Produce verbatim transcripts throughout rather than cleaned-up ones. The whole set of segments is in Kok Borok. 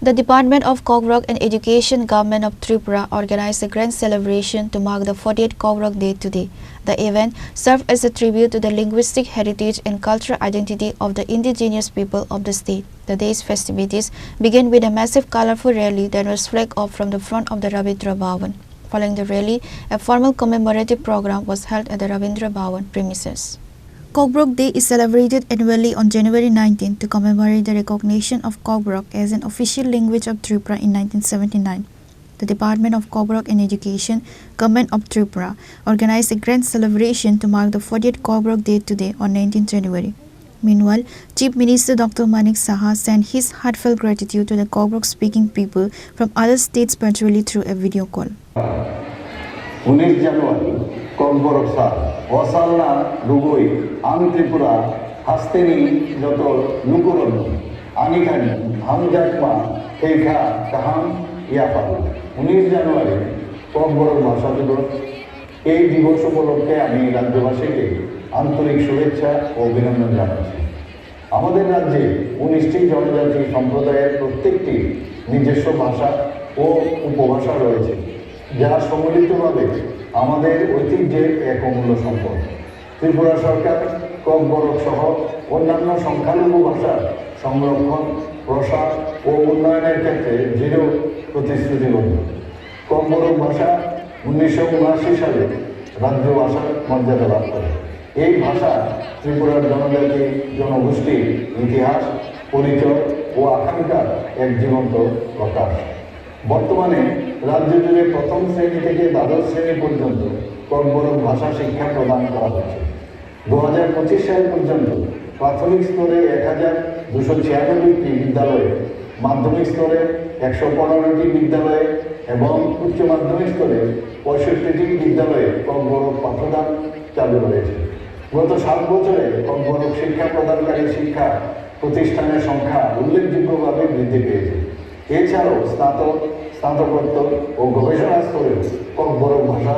The Department of Kokborok and Education, Government of Tripura, organized a grand celebration to mark the fortieth Kokborok Day today. The event served as a tribute to the linguistic heritage and cultural identity of the indigenous people of the state. The day's festivities began with a massive colorful rally that was flagged off from the front of the Rabindra Bhavan. Following the rally, a formal commemorative program was held at the Rabindra Bhavan premises. Kokborok Day is celebrated annually on January nineteenth to commemorate the recognition of Kokborok as an official language of Tripura in nineteen seventy-nine. The Department of Kokborok and Education, Government of Tripura, organized a grand celebration to mark the fortieth Kokborok Day today on nineteenth January. Meanwhile, Chief Minister Doctor Manik Saha sent his heartfelt gratitude to the Kokborok speaking people from other states virtually through a video call. Unis January, Kokborok sal. O salno lugui ang Tripura hasteni joto lukurokno ani thani hamjakma khe kha kaham yapharo. Unis January, Kokborok bhasha divos. এই দিবস উপলক্ষে আমি রাজ্যবাসীকে আন্তরিক শুভেচ্ছা ও অভিনন্দন জানাচ্ছি। আমাদের রাজ্যে উনিশটি জনজাতি সম্প্রদায়ের প্রত্যেকটি নিজস্ব ভাষা ও উপভাষা রয়েছে, যা সম্মিলিতভাবে আমাদের ঐতিহ্যের এক অমূল্য সম্পদ। ত্রিপুরা সরকার ককবরক সহ অন্যান্য সংখ্যালঘু ভাষার সংরক্ষণ, প্রসার ও উন্নয়নের ক্ষেত্রে দৃঢ় প্রতিশ্রুতিবদ্ধ। ককবরক ভাষা উনিশশো উনআশি সালে রাজ্য ভাষার মর্যাদা লাভ করে। এই ভাষা ত্রিপুরার জনজাতি জনগোষ্ঠীর ইতিহাস, পরিচয় ও আকাঙ্ক্ষার এক জীবন্ত প্রকাশ। বর্তমানে রাজ্য জুড়ে প্রথম শ্রেণী থেকে দ্বাদশ শ্রেণী পর্যন্ত ককবরক ভাষা শিক্ষা প্রদান করা হচ্ছে। দু হাজার পঁচিশ সাল পর্যন্ত প্রাথমিক স্তরে এক হাজার দুশো ছিয়ানব্বইটি বিদ্যালয়ে, মাধ্যমিক স্তরে একশো পনেরোটি বিদ্যালয়ে এবং উচ্চ মাধ্যমিক স্তরে পঁয়ষট্টিটি বিদ্যালয়ে ককবরক পাঠদান চালু রয়েছে। গত সাত বছরে ককবরক শিক্ষা প্রদানকারী শিক্ষা প্রতিষ্ঠানের সংখ্যা উল্লেখযোগ্যভাবে বৃদ্ধি পেয়েছে। এছাড়াও স্নাতক, স্নাতকোত্তর ও গবেষণা স্তরেও ককবরক ভাষা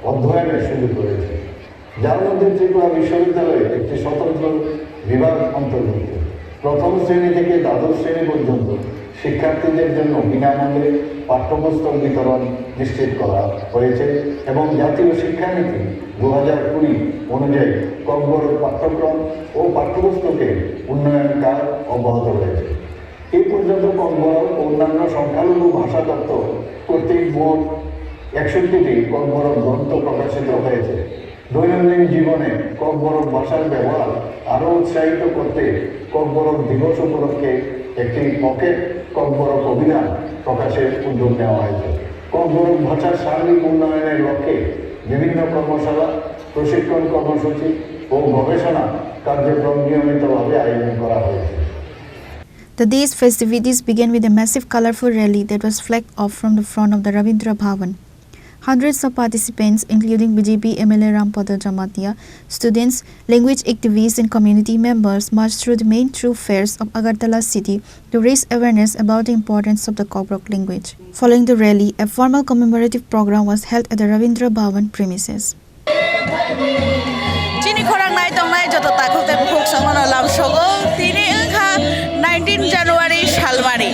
অধ্যয়নের সুযোগ রয়েছে, যার মধ্যে ত্রিপুরা বিশ্ববিদ্যালয়ের একটি স্বতন্ত্র বিভাগ অন্তর্ভুক্ত। প্রথম শ্রেণী থেকে দ্বাদশ শ্রেণী পর্যন্ত শিক্ষার্থীদের জন্য বিনামূল্যে পাঠ্যপুস্তক বিতরণ নিশ্চিত করা হয়েছে এবং জাতীয় শিক্ষানীতি দু হাজার কুড়ি অনুযায়ী ককবরক পাঠ্যক্রম ও পাঠ্যপুস্তকের উন্নয়ন কাজ অব্যাহত রয়েছে। এই পর্যন্ত ককবরক ও অন্যান্য সংখ্যালঘু ভাষা তত্ত্ব কর্তৃক মোট একষট্টিটি ককবরক গ্রন্থ প্রকাশিত হয়েছে। দৈনন্দিন জীবনে ককবরক ভাষার ব্যবহার আরও উৎসাহিত করতে ককবরক দিবস উপলক্ষে একটি পকেট ককবরক অভিধান প্রকাশের উদ্যোগ নেওয়া হয়েছে। ককবরক ভাষার সার্বিক উন্নয়নের লক্ষ্যে বিভিন্ন কর্মশালা, প্রশিক্ষণ কর্মসূচি ও গবেষণা কার্যক্রম নিয়মিতভাবে আয়োজন করা হয়েছে। The day's festivities began with a massive colorful rally that was flagged off from the front of the Rabindra Bhavan. Hundreds of participants, including B J P M L A Rampada Jamatia, students, language activists, and community members, marched through the main thoroughfares of Agartala city to raise awareness about the importance of the Kokborok language. Following the rally, a formal commemorative program was held at the Rabindra Bhavan premises. Chini khorang nai tongnai joto takhuk tei bukhuk songno lamsogo. Tini wngkha nineteen January salmani.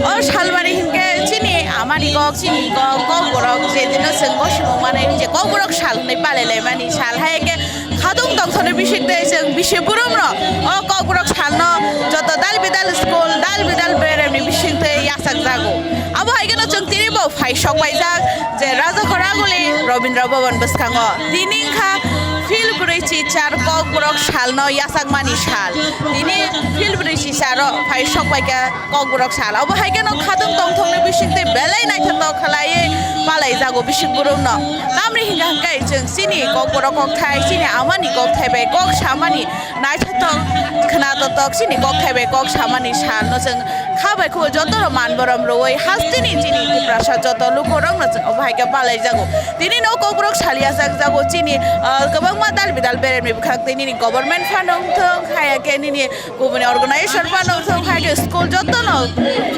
O salmani hinkhe chini amani kok, chini kok, Kokborok je dino chwng bo simo manai je Kokborok sal hinwi palai laimani sal. Hai khe khatung tongthokni bising tei chwng bisi burumno o Kokborok salno joto dal bidal school, dal bidal beremni bising tei yachak jago. Abo hai kheno chwng tini bo phai sok paijak je Raja Khoraguli Rabindra Bhavan bwskango. Tini wngkha Phil bwrwi chisar Kokborok salno yachakmani sal. Tini Phil bwrwi chisaro phai sok paikha Kokborok sal. Abo hai kheno khatung tongthokni bising tei belai naithotok khlaiwi palai jago bising burumno. Tamni hinkha hwnkhe chwng chini Kokborok kokthai, chini amani kokthai bai kok samani naithotok, khwnatotok, chini kokthai bai kok samani salno chwng kha bai khubo jotono man borom rwui hasteni chini Tiprasa joto lukurokno chwng obo hai khe palai jago. Tini no Kokborok sal yachak jago chini, ah, kwbangma dal bidal beremni bwkhak tei nini government phano wngthong, haya khe nini kubuni organization phano wngthong, haya khe school jotono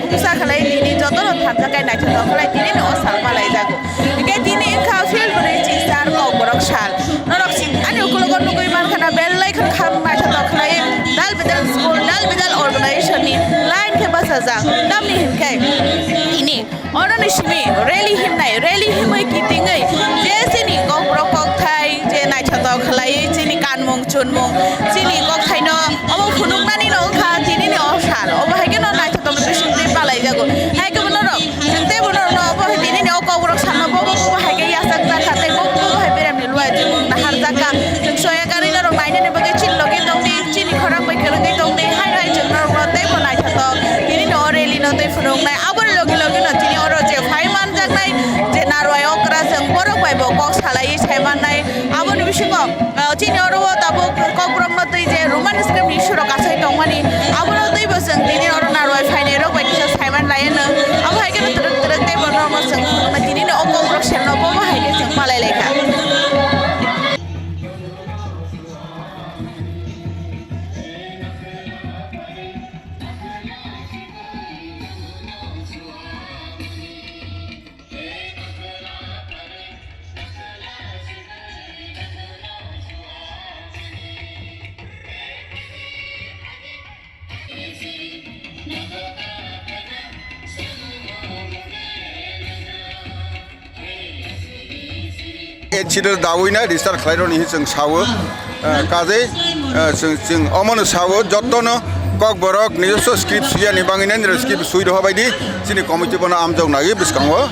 khumsa khlai tini jotono thansa khe naithotok khlai tini no sal palai jago. Hingke tini wngkha Phil bwrwi chisar Kokborok sal. Norok si ani ukulogo nugui mankha na belai kheno kham naithotok khlai dal bidal school, dal bidal organization ni line khe bachajak. Tamni hinkhe Oroni simi rally himnai, rally himwi kitingwi je chini kokborok kokthai je naithotok khlaiwi chini kanmung chunmung, chini kokthaino obo phunuknani no wngkha tinini o sal. Obo hai kheno naithotok bisingtwi palaijago. Hai kheno norok, chwng teibo norokno obo hai tinini o kokborok salno bobo bobo hai khe yachak jakha tei bobo bobo hai beramni luai chumung naharjakha. Chwng soya gari norok nainani bagwi chini logi tongdi, chini khorang bai kwrwngwi tongdi. Hai hai chwng norokno teibo naithotok tinini o rally no tei phunuknai. Aboni logi logi no tini oro je phai manjaknai je narwai okra chwng borok bai bo kok salaiwi sai mannai. Aboni bisingo, ah, chini oro o tabuk kokborokno twi je Roman script ni issue rok kasai tongmani, abono twibo chwng tini oro narwai phainai rok bai kisa saiman laiya no. Abo hai kheno twrwk twrwk tei bono omo chwng tini o kokborok selno bobo hai khe chwng palai laikha. Accident dawi na research khlai roni hi chwng sawo, eh, kajei, eh, chwng, chwng omono sawo, jottono kokborok nijoswo script suyani bangwi nai nirok script sui roha baidi chini committee bono amjok nagwi bwskango.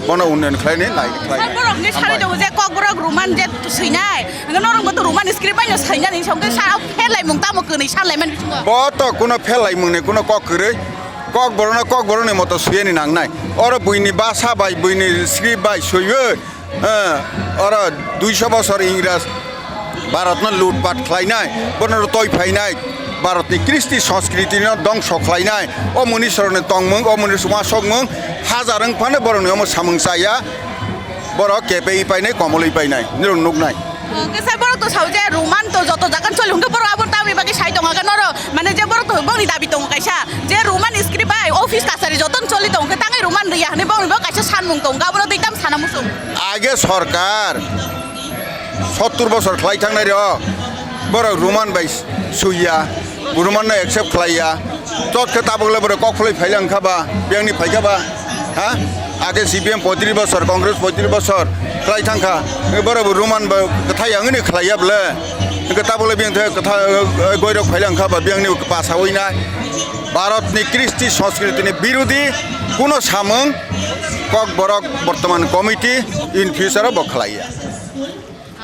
Bono unnayan khlaini nai khlai. Sir, borok ni sari tongo je kokborok Roman je swinai. Hwnkhe norok bo to Roman script bai no swinani songke sa pherlaimung tamo kwnwi sanlaimani bisingo. Bo to kuno pherlaimung ni kuno kok kwrwi. Kokborok no kokborok ni moto swiyani nangnai. Oro buini basa bai buini script bai swiwi. Eh, oro duiso bosor Ingras Bharatno lutpat khlainai, bono toi phainai, Bharatni kristi sanskriti no dongso khlainai, o muni soroni tongmung, o muni uansokmung, hajar wng phano borokni omo samung chaya, borok kepei painai, komolwi painai, nirok nuknai. Hwnkhe sai borok to sao je Roman to joto jagan choli, hwnkhe borok abo tamni bagwi sai tongo, hwnkhe norok mane je borok to bongni dabi tongo kaisa, je Roman script bai office kasari jotono choli tongo, hwnkhe tangwi Roman rwya hwnwi bongni bo kaisa sanmung tongo, abono twi tam sana muchung. Age sorkar sottur bosor khlai thangnai rok, borok Roman bai suiya, Roman no accept khlaiya, tot khe tabuk le borok kok phlai phaila wngkha ba, biyangni phaikha ba, ha? Age C P M poitris bosor, Congress poitris bosor khlai thangkha, borok bo Roman bai kwthai wngwi khlaiya bole, hwnkhe tabuk le biyang thai kwthai, eh, goirok phaila wngkha ba, biyangni pasawi nai. Bharatni kristi sanskriti ni birodi kuno samung kokborok bortoman committee in future bo khlaiya.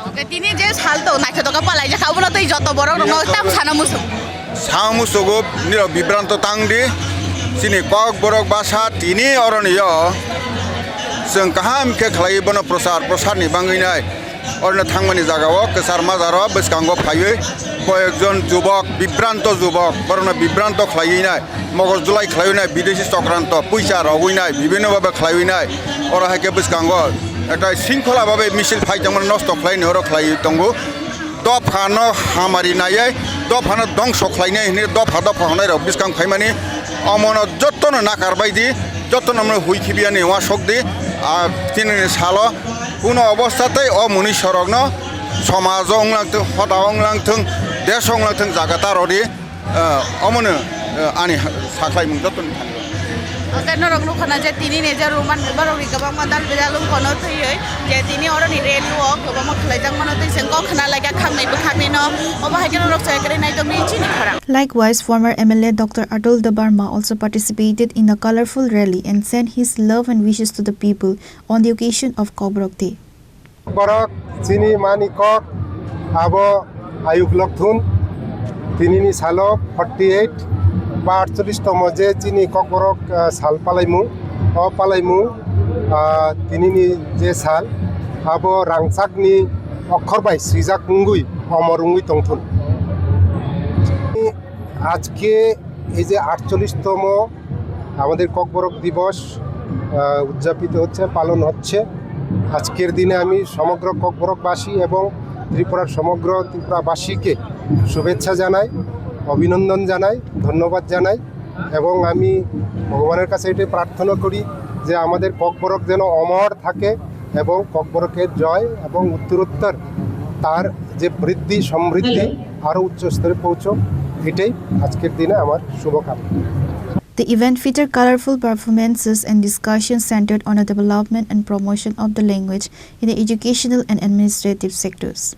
Oke, tini je sal to naithotok khe palai jakha, obono tei joto borok rokno tam sana muchung. Sa musugo nirok bibranto tang di, chini kokborok basa tini oroni yo chwng kaham khe khlai bono prochar, prochar ni bangwi nai. Oroni thangmani jagao kwchar majaro bwskango phaiwi koyekjon jubok, bibranto jubok, borokno bibranto khlaiwi nai. Mogos dulai khlaiwi nai, bideshi chokranto, puisa rogwi nai, bibhinno bhabe khlaiwi nai. Oro hai khe bwskango ekta shringkhola bhabe misil phai tongmani nosto khlaini oro khlaiwi tongo. Dophano hamari naiwi, dophano dongso khlainai hwnwi dopha dopha hwnai rok bwskang phaimani omono jottono nakar bai di, jottono omono hui khibiani uansuk di. Ah, tinini salo kuno obostha tei o mwnwi sorokno somajo wnglang thung, hoda wnglang thung, desh wnglang thung, jaga ta rw di. Ah, omono, ah, ani ha-, sakhlaimung jottoni thani. Oke, norok nukha na je tini ni je Roman borok ni kwbangma dal bedal wngkha no thwiwi je tini oroni rally o kwbangma khlaijak mano tei chwng kok khna laikha khangnai bwkha bino obo hai khe norok chaya kwrwi nai tongwi chini khorang. Likewise, former M L A Doctor Atul Debbarma also participated in the colorful rally and sent his love and wishes to the people on the occasion of Kokborok Day. Borok chini mani kok abo ayuk lokthun. Tinini salo forty eight ba aatcholish tomo je chini kokborok, ah, sal palaimung, o palaimung, ah, tinini je sal abo rangchakni okhor bai swijak wngwi omor wngwi tongthun. আজকে এই যে আটচল্লিশতম আমাদের ককবরক দিবস, আহ, উদযাপিত হচ্ছে, পালন হচ্ছে। আজকের দিনে আমি সমগ্র ককবরকবাসী এবং ত্রিপুরার সমগ্র ত্রিপুরাবাসীকে শুভেচ্ছা জানাই, অভিনন্দন জানাই, ধন্যবাদ জানাই এবং আমি ভগবানের কাছে এটাই প্রার্থনা করি যে আমাদের ককবরক যেন অমর থাকে এবং ককবরকের জয় এবং উত্তরোত্তর তার যে বৃদ্ধি সমৃদ্ধি আরও উচ্চ স্তরে পৌঁছক, এটাই আজকের দিনে আমার শুভকামনা। The event featured colorful performances and discussions centered on the development and promotion of the language in the educational and administrative sectors.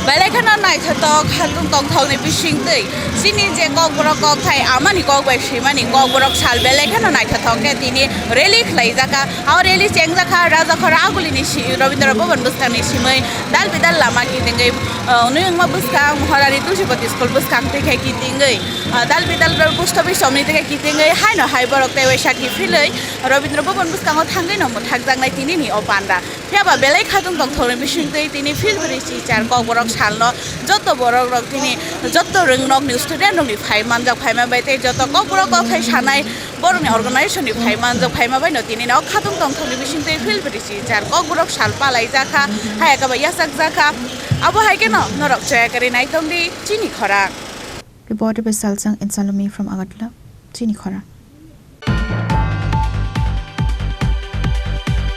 Belai kheno naithothok khatung tongthokni bisingtwi chini je Kokborok kokthai amani kok bai swimani Kokborok sal belai kheno naithothok khe tini rally khlaijakha. Abo rally chengjakha Rajakhor agulini si-, Rabindra Bhaban bwskangni simwi dal bidal lama kitingwi, uh, nwi wngma bwskang Mohorari Tulsibati School bwskang twi khe kitingwi, uh, dal bidal post office somni twi khe kitingwi haino hai borok tei waisa kiphilwi Rabindra Bhaban bwskango thangwi no mwthakjaknai tinini o panda. Phiya ba belai khatung tongthokni bisingtwi tini February chichar Kokborok salno joto borok rok tini joto rwngnokni student rokni phai manjak phaima bai tei joto Kokborok kokthai sanai borokni organization ni phai manjak phaima bai no tini no khatung tongthokni bisingtwi February chichar Kokborok sal palaijakha, hai aka bai yachakjakha. Abo hai kheno norok choya kwrwi naitongdi chini khorang. Reported by Salsang and Salome from Agartala, chini khorang.